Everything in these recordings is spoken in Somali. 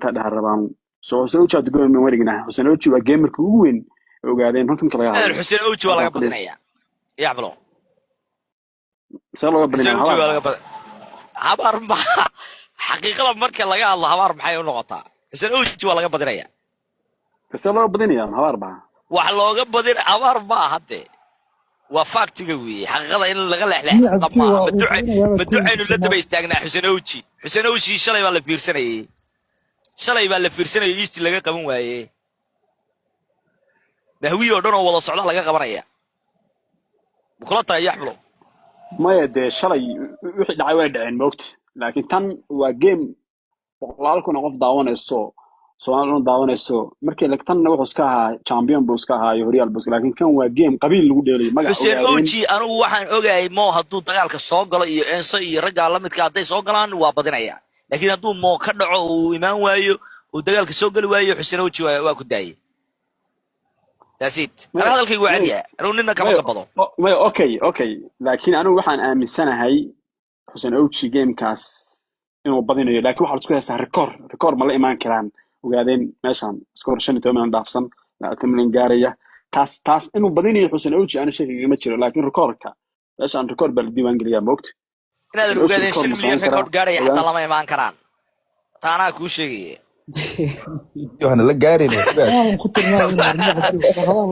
Intaa dhaha rabaan. So Xuseen Oji hadda goyn weligna. Xuseen Oji waa gamerka ugu weyn ee ogaadeen runta marka laga hadlo. Xuseen Oji waa laga badinayaa, yacbalo. See looga Xuseen badinaya? Oji waa Habaar. laga badan. Habaar ma xaqiiqada marka laga hadlo, habaar maxay u noqotaa? Xuseen Oji waa laga badinayaa. See looga badinaya? Habaar baa? Wax looga badin habaar ma aha dee, waa factiga weeye. Xaqiiqada in laga leexleexda Cabdi maaha. waa Ma uu duce badinayaa. Ma ducaynu la daba istaagnaa Xuseen Oji? Xuseen Oji shalay baa la fiirsanayey, shalay baa la fiirsanayay. East laga qaban waaye, bahwiyi oo dhan oo wada socda laga qabanaya. Ma kula tahay, yaxbulo? Maya dee, shalay wixii dhacay way dhaceen, moogta, laakiin tan waa game boqolaal kun oo qof daawanayso, Soomaali dhan daawanayso. Markii tanna wuxuu iska ahaa champion buu iska ahaa iyo horyaal buu iska, laakiin kan waa game qabiil lagu dheelayo, magac Xuseen ogaadeen. Oji anigu waxaan ogahay Mo hadduu dagaalka soo galo iyo Enso iyo raggaa la midka hadday soo galaan, waa badinaya. Laakiin hadduu Mo ka dhaco, uu imaan waayo, uu dagaalka soo geli waayo, Xuseen Oji waa ku daayay. That's it. Aniga hadalkaygu waa cadiya, anigu nina kama Maya gabado. Maya, okay, laakiin anigu waxaan aaminsanahay Xuseen Oji gamekaas inuu badinayo, laakiin waxaa la isku haystaa record. Ma la imaan karaan ogaadeen meeshan score 15 milyan dhaafsan, 20 milyan gaaraya? Taas inuu badinayo Xuseen Oji ani shakigama jiro, laakiin recordka meeshan record baa la diiwaan geliyaa, moogta. Inaadan Xuseen Oji ogaadeen record 5 ma milyan samayn karaa? record gaaraya Ogaan. xataa lama imaan karaan, taanaa kuu sheegaya. Waxaana la gaarayna ogaas. Waan ku tirnaa.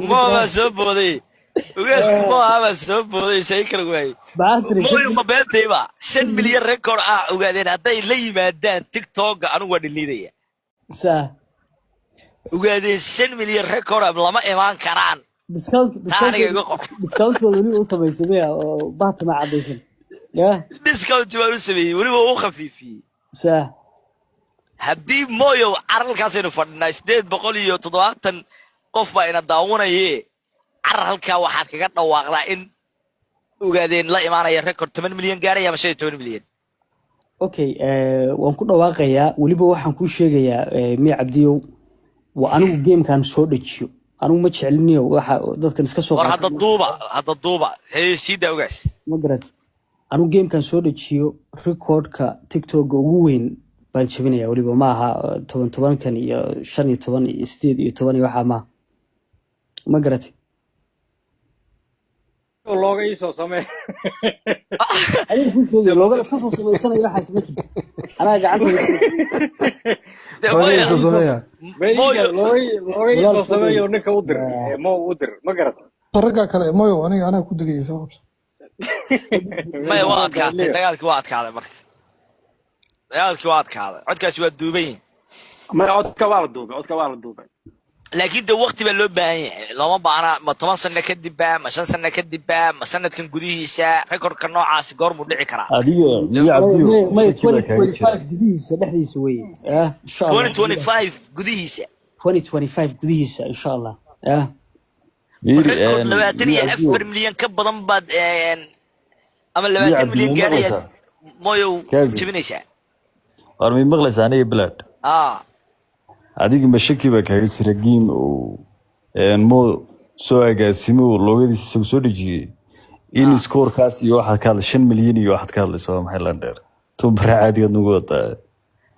Mo baa soo booday, ogaaska Mo baa soo booday, say kala waayey. Baatri. Moyo, ma beentayba? 5 milyan record ah ogaadeen hadday la yimaadaan TikToka, anigu waa dhiliidaya. Saa. Ogaadeen 5 milyan record ah lama imaan karaan. Discount. Taa aniga iga qor. Discount baa weli u samaysay miya oo baati ma cadaysan ya? Discount baan u sameeyey, weliba u khafiifiyey. Saa. Haddii Moyo caralkaasaynu fadhinaa, 870 qof baa ina daawanaye, carar halkaa waxaad kaga dhawaaqdaa in ogaadeen la imaanaya record 10 milyan gaaraya ama 15 milyan. Okay, waan ku dhawaaqayaa. Weliba waxaan kuu sheegayaa, miya Cabdiyow, waa anigu gamekan soo dhajiyo, anigu ma jecliniyo waxa dadkan iska soo War qaata. Hadda duuba, hadda duuba, hee, sii daa ogaas. Ma garat, anigu gamekan soo dhajiyo, recordka TikToka ugu weyn baan jebinaya. Weliba ma aha toban tobankan iyo 15 iyo 18 iyo waxaa maaha, ma garat. Looga iisoo samee. Adiga kuu sheegaya, looga iska soo samaysanaya waxaas ma jirto, anaa gacanta Dee Looga Moyo iisoo sameeya. Moyo. Looga iisoo sameeyo, ninka u dir, Mo u dir, ma garat? Ragga kale Moyo, aniga anaa ku degayay soo qabso. Maya, waa adkaatay dagaalkii, waa adkaaday. Marka dagaalkii waa adkaaday, codkaasi waa duuban yahay. Maya, codka waa la duubay, codka waa la duubay. Laakiin de waqti baa loo baahan yahay, looma baahna. Ma 10 sano kadib ba, ma 5 sano kadib ba, ma sanadkan gudihiisa? Recordka noocaasi goormuu dhici karaa? Adiga miya, Cabdiyo? May. Shaki baa kaaga jira. 2025 gudihiisa, dhexdiisa weye, insha Allah. 2025 gudihiisa. 2025 gudihiisa, insha Allah. Fiiri, Record labaatan iyo miya, Cabdiyo? 4 milyan ka badan baad ama Miya, 20 Cabdiyo, milyan ma gaadhayaad maqlaysaa? Moyow. Kaafi. Jebinaysaa. War may maqlaysaa aniga bilad? Ah. Adiga ma shaki baa kaaga jira game uu Mo soo agaasimay, uu loogadiisa isagu soo dhejiyey, in scorekaas iyo waxaad ka hadlay 5 milyan iyo waxaad ka hadlayso waa maxay? Landheer tumbara caadigaad nagu wadaa.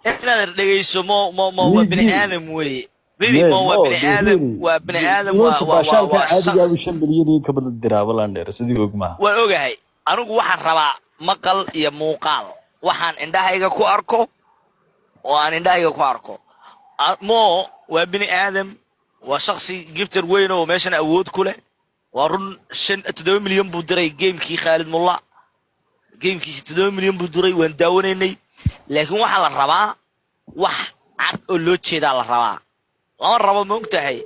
Inaad dhegeyso Mo waa bini aadam weye. Baby, Mo waa bini aadam, waa bini aadam, Baashaalka waa caadigaaba shaqs. 5 milyan iyo ka badan diraaba, landheer sidii og maaha. Waan ogahay. Anigu waxaan rabaa maqal iyo muuqaal, waxaan indhahayga ku arko oo aan indhahayga ku arko. Mo waa bini aadam, waa shaksi gifter weyn oo meeshan awood ku leh. Waa run, 5 7 milyan buu diray gamekii Khaalid Mulla, gamekiisi 7 milyan buu diray, waan daawanaynay. Laakiin waxaa la rabaa wax cad oo loo jeedaa la rabaa, lama rabo, ma og tahay,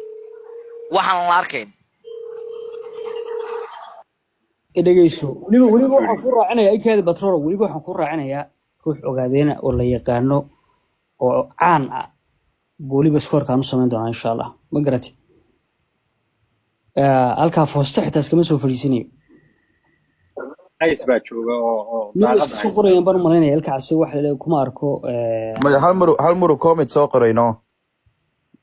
waxaan la arkayn. Dhegeyso, weliba waxaan ku raacinayaa ikaadi batroro, weliba waxaan ku raacinayaa ruux ogaadeena oo la yaqaano oo caan ah buu weliba scorekaan u samayn doonaa, insha Allah. Ma garati? Halkaa foosto xitaa iskama soo fadhiisanayo. Qays baa jooga oo Niyo daaqada iska soo haysta. qorayaan baan u malaynaya ilkaasi wax kuma arko. Maya, hal mar uu comment soo qoray, no,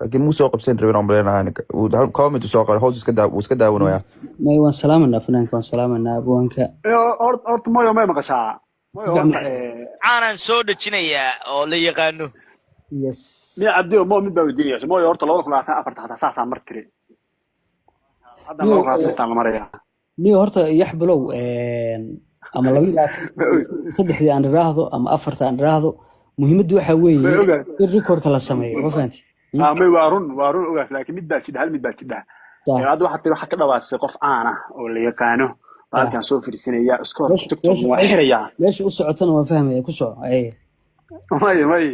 laakiin muu soo qabsan rabin aan maleynayaa aniga. Hal comment uu soo qoray, hoos iska daa, wuu iska daawanayaa. May, waan salaamanaa fanaanka, waan salaamanaa abwaanka. Horta Moyo, may maqashaa Moyo? Horta Caanaan soo dhejinayaa oo la yaqaano. Yes. Miya Cabdi oo Mo mid baa weydiinaya. Mo horta 2024 xataa saasaa mar tiri. Haddana 2025 la maraya. Niyo horta yaxbilow, ama 22 saddexdii aan idhaahdo ama afarta aan idhaahdo, muhiimaddu waxa May weeye ogaas. in recordka la sameeyo, ma fahanti? Ah, may waa run, waa run ogaas, laakiin mid baa jidha, hal mid baa jidha. Hadda waxaad tiri, waxaad ka dhawaajisay qof caan ah oo la yaqaano baa halkan soo fadhiisanaya iskoor TikTok waa xirayaa. Meesha u socotana waan fahmaya, ku soco ay. May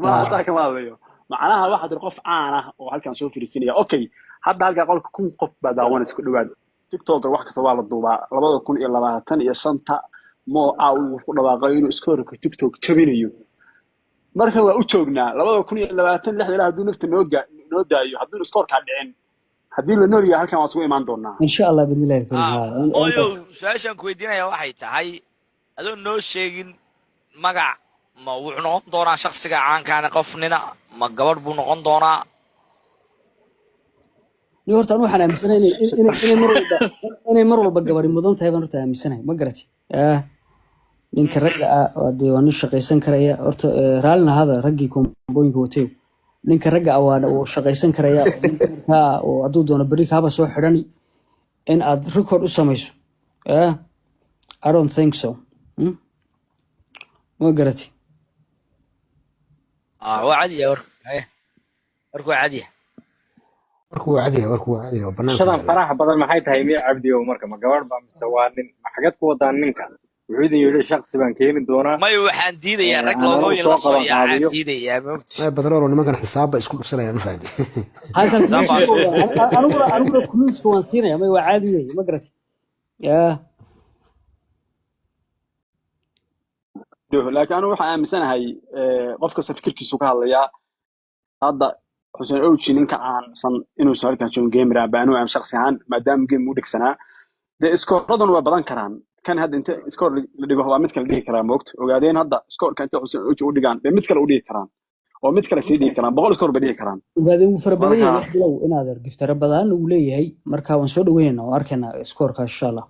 ma hataa kama hadlayo. Macnaha waxaad tiri qof caan ah oo halkan soo fadhiisanaya. Okay, hadda halkaa qolka 1000 qof baa daawanaysa ku dhawaad. TikTok wax kasta waa la duubaa. 2025 Mo aa uu ku dhawaaqay inuu iskoorka TikTok jabinayo. Marka waa u joognaa 2026 ilaa hadduu nafta noo daayo, hadduu iskoorkaa dhicin, haddii la nool yahay, halkan waa isugu imaan doonaa. Insha Allah, bidnillahi alkarim. Oyow, su-aashaan ku weydiinaya waxay tahay, adoo noo sheegin magac, ma wuxuu noqon doonaa shaksiga caankaani qof nina ma gabadh buu noqon doonaa? Ni horta anu waxaan aaminsanahay inay mar walba gabari mudan tahay baan horta aaminsanahay, ma garati? Ninka ragga ah waa dee waa nin shaqaysan karaya horta. Raallina hada raggii kombooyinka watay. Ninka ragga ah waa uu shaqaysan karaya oo ninka markaa oo hadduu doono berri kaaba soo xidhani in aad record u samayso. I don't think so. Ma garati? Waa cadiya warku. Warku waa cadiya. Warku waa cadiya, warku waa cadiya oo banaanka Shadan yaalla. Faraxa badan maxay tahay, miya Cabdiyow? Marka ma gabadh baa mise waa nin? Ma xageed ku wadaa ninka? Wuxuu idin yidhi shaksi baan keeni doonaa. May, waxaan diidayaa rag aan anigu loogooyin soo la soo qaban yaacaan qaabiyo. diidayaa, moogti. May badroolo, nimankan xisaabba isku dhufsanayaan, ma fahanti? Halkan Xisaab baa aniguna clueska waan siinaya. May, waa caadi wey, ma garati? Yeah. Laakiin anigu waxaan aaminsanahay qof kasta fikirkiisu ka hadlayaa. Hadda Xuseen Owji ninka caansan inuusan halkan joogin gamer ah baa anigu aam shakhsi ahaan, maadaama game u dhegsanaa. Dee iskooradan waa badan karaan. Kan hadda inta iskoor la dhigo waa mid kale dhigi karaa, moogta? Ogaadeen hadda iskoorka inta Xuseen Owji u dhigaan bay mid kale u dhigi karaan oo mid kale sii dhigi karaan, 100 iskoor bay dhigi karaan. Ogaadeen wuu fara badan yahay. Marka wax bilow inaad giftara badan uu leeyahay. Marka waan soo dhaweynayna oo arkaynaa iskoorka insha Allah,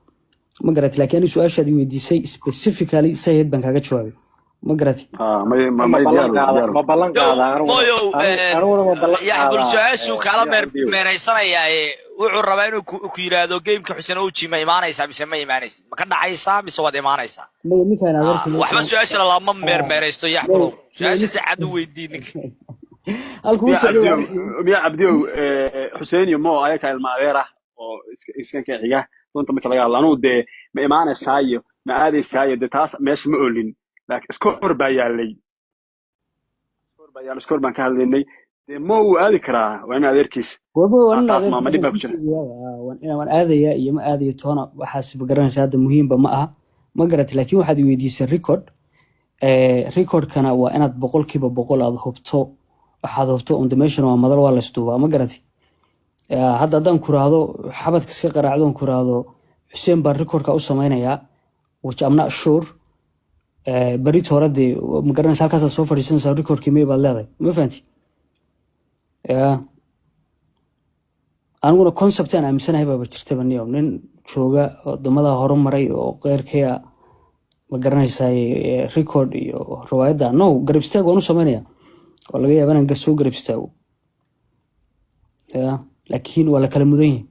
ma garati? Laakiin anigu su-aashaad i weydiisay specifically sayid baan kaaga jawaabay, ma garati? May Ma may ballan diyaar qaada diyaar. Ma ballan Yow qaadaa aniguna? Moyow. Aniguna ma ballan Yaxbul, qaadaa su-aashuu kaala miya Cabdiyow? meermeeraysanayaaye wuxuu rabaa inuu ku yidhaahdo gameka Xuseen Oji ma imaanaysaa mise ma imaanaysid, ma ka dhacaysaa mise waad imaanaysaa? Maya, ninkaan adeerkay. Waxba su-aashana lama meermeeraysto, Yaxbulow. May. Su-aasha si cad u weydii ninka. Halkuu u Miya socday Cabdiyow waa arkay. Miya Cabdiyow, Xuseen iyo Mo ayaka ilma adeer ah oo iska xiga. Runta marka laga hadlo, anugu dee ma imaanaysaa iyo ma aadaysaa iyo dee taas meesha ma oolin, laakiin iskoor baa yaalay, iskoor baa yaallay, iskoor baan ka hadlaynay. Dee Mo wuu aadi karaa, waa in adeerkiis. Waba waa nin Taas maama adeerkay dhib baa ku ku jira. sheegayaaba. Waan aadayaa iyo ma aadayo toona, waxaas ma garanaysa, hadda muhiimba ma aha, ma garati? Laakiin waxaad i weydiisay record. Recordkana waa inaad 100% aad hubto, waxaad hubto on the meeshan waa madal, waa laysduubaa, ma garati? Hadda haddaan ku raahdo xabadka iska qaraacdo on ku raahdo Xuseen baan recordka u samaynayaa, which I'm not sure, berito hore dee ma garanaysa, halkaasaad soo fadhiisanaysaa, recordkii may baad leedahay, ma fahanti? Yeah. Aniguna concept aan aaminsanahay baaba jirtaba niyo, nin jooga wadamada horumaray oo qeyrkaya, ma garanaysaa, record iyo riwaayadda no garab istaag waan u samaynaya, waa laga yaaba inaan soo garab istaago. Yeah. Laakiin waa la kala mudan yahay.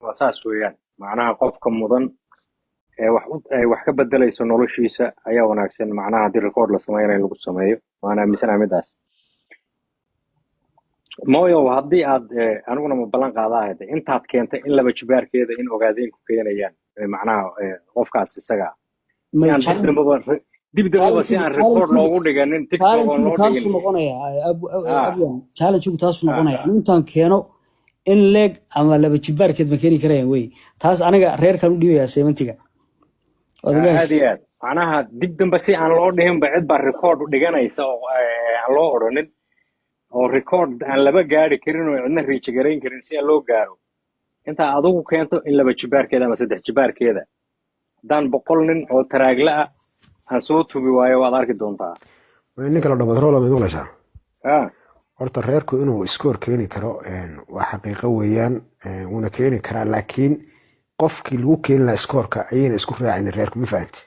Waa saas weeyaan, macnaha qofka mudan ee wax ka bedelayso noloshiisa ayaa wanaagsan, macnaha haddii record la sameynayo in lagu sameeyo, waan aaminsanahay midaas. Moyo, haddii aad aniguna ma ballan qaadaa hade intaad keentay in laba jibaarkeeda in ogaadeen ku keenayaan, macnaha qofkaas isaga ah, si May aan dib dambaba dib dambaba si aan record loogu dhiganin TikTok oon challenge loo taasuu dhigin. Noqonaya abwan, challenge taasuu noqonaya. Anu intaan keeno in leeg ama laba jibaarkeed ma keeni karayaan wey. Taas aniga reerkan u dhiibayaa seemantiga. Waad iga Aad heshay. iyo aad, macnaha dib dambe si aan loo dhihinba cid baa record dhiganaysa oo aan loo odhanin, oo record aan laba gaari karin oo cidna reach garayn karin, si aan loo gaaro intaa adigu keento in laba jibaarkeeda ama saddex jibaarkeeda, haddaan 100 nin oo taraagla ah aan soo tubi waayo, waad arki doontaa. Ninka la dhaho Badrola, ma maqlaysaa? Ah. Horta reerku inuu iskoor keeni karo waa xaqiiqo weeyaan, wuuna keeni karaa, laakiin qofkii lagu keeni lahaa iskoorka ayayna isku raacin reerku, ma fahanti?